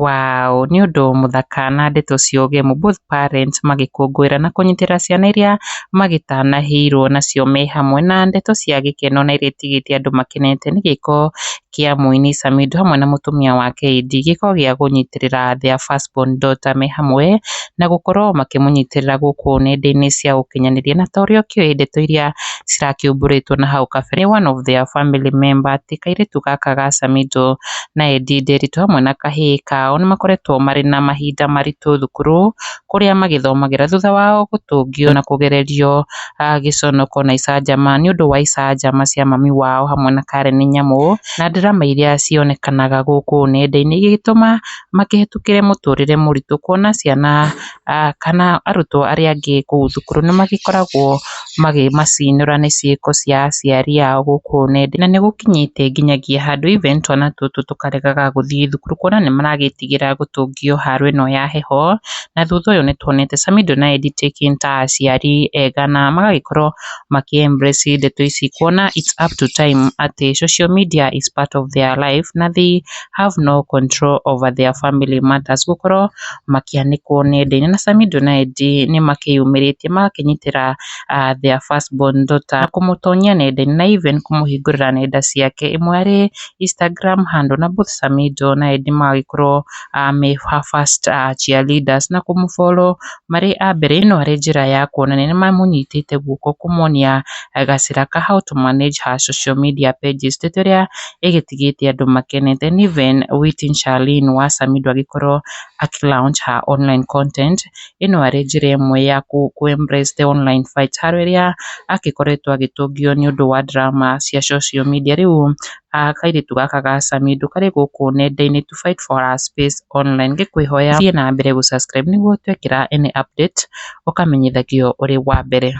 Wow, nĩ ũndũ mũthaka na ndeto cia ũgemu, both parents magĩkũngũĩra na kũnyitĩrĩra ciana iria magĩtanahĩirwo nacio me hamwe, na ndeto cia gĩkeno na iria itigĩte andũ makenete nĩ gĩko kĩa mũini Samidoh hamwe na mũtumia wake Edday, gĩko gĩa kũnyitĩrĩra their first born daughter me hamwe na gũkorwo makĩmũnyitĩrĩra gũkũ nenda-inĩ cia ũkinyanĩria. Na ta ũrĩa ũkĩũĩ ndeto iria cirakiumbũrĩtwo na hau kabere one of their family member atĩ kairĩtu gaka ga Samidoh na Edday Nderitu hamwe na kahĩĩ kao nĩ makoretwo marĩ na mahinda maritũ thukuru kũrĩa magĩthomagĩra thutha wao gũtũngio na kũgererio gĩconoko na icanjama nĩ ũndũ wa icanjama cia mami wao hamwe na Karen Nyamu na drama iria cionekanaga gũkũ nenda-inĩ, igĩtũma makĩhetũkĩre mũtũrĩre mũritũ kuona ciana kana arutwo arĩa angĩ kũu thukuru nĩ magĩkoragwo makĩmacinũra nĩ ciĩko cia aciari ao gũkũ nenda-inĩ. Na nĩ gũkinyĩte nginyagia handũ even twana tũtũ tũkaregaga gũthiĩ thukuru kuona nĩ maragĩtigĩra gũtũngio haro ĩno ya heho. Na thutha ũyũ nĩ tuonete Samidoh na Edday taking ta aciari ega na magagĩkorwo makĩ embrace ndeto ici kuona it's up to time atĩ social media is part of their life na they have no control over their family matters gũkorwo makĩanĩkwo nenda-inĩ. Na Samidoh na Edday nĩ makĩyumĩrĩtie magakĩnyitĩra their first born daughter na kũmũtonyia nenda-inĩ na even kũmũhingũrĩra nenda ciake, ĩmwe arĩ Instagram handle, na both Samidoh na Edday magagĩkorwo me her first cheerleaders na kũmũfollow marĩ a mbere. Ĩno arĩ njĩra ya kuonania nĩ mamũnyitĩte guoko kũmuonia gacĩra ka how to manage her social media pages, ndeto ĩrĩa ĩgĩtigĩte andũ makenete. And even Waiting Charlene wa Samidoh agĩkorwo akĩ launch her online content, ĩno arĩ njĩra ĩmwe ya kũ embrace the online fight haro ĩrĩa agĩkoretwo agĩtũngio nĩ ũndũ wa drama cia social media. Rĩu kairĩtu gaka ga Samidoh karĩ gũkũ nenda-inĩ to fight for her space online. Ngĩkwĩhoya thiĩ na mbere gũ subscribe nĩguo twekĩra any update ũkamenyithagio ũrĩ wa mbere.